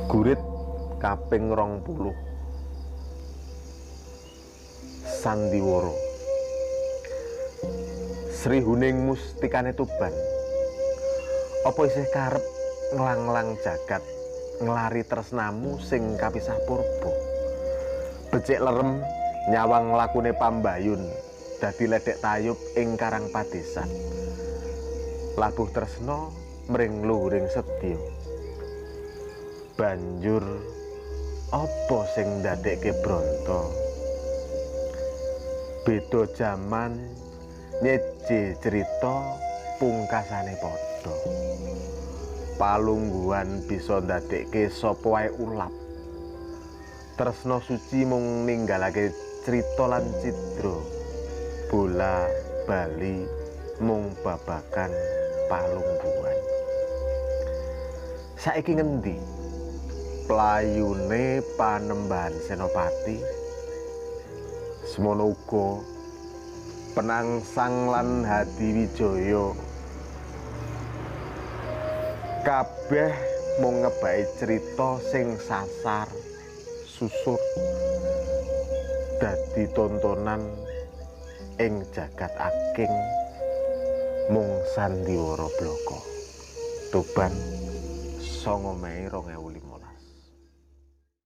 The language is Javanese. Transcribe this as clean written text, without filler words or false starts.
Gurit kaping 20. Sandiwara. Sri Huning mustikane Tuban. Apa isih karep nglang-lang jagat, nglari tresnamu sing kapisah purba? Becik lerem nyawang lakune pambayun, dadi ledhek tayub ing karang padesan. Labuh tresna mring luhuring setya. Banjur apa sing ndadekke bronto? Beda jaman nyeje cerita pungkasane padha. Palungguhan bisa ndadekke sapa wae ulap. Tresna suci mung ninggalake crita lan cidra. Bola bali mung babagan palungguhan. Saiki ngendi playune Panembahan Senopati? Semono uga Penangsang lan Hadiwijaya. Kabeh mung ngebaki crita sing sasar susur dadi tontonan ing jagat aking mung sandiwara blaka. Tuban 9 Mei 2015.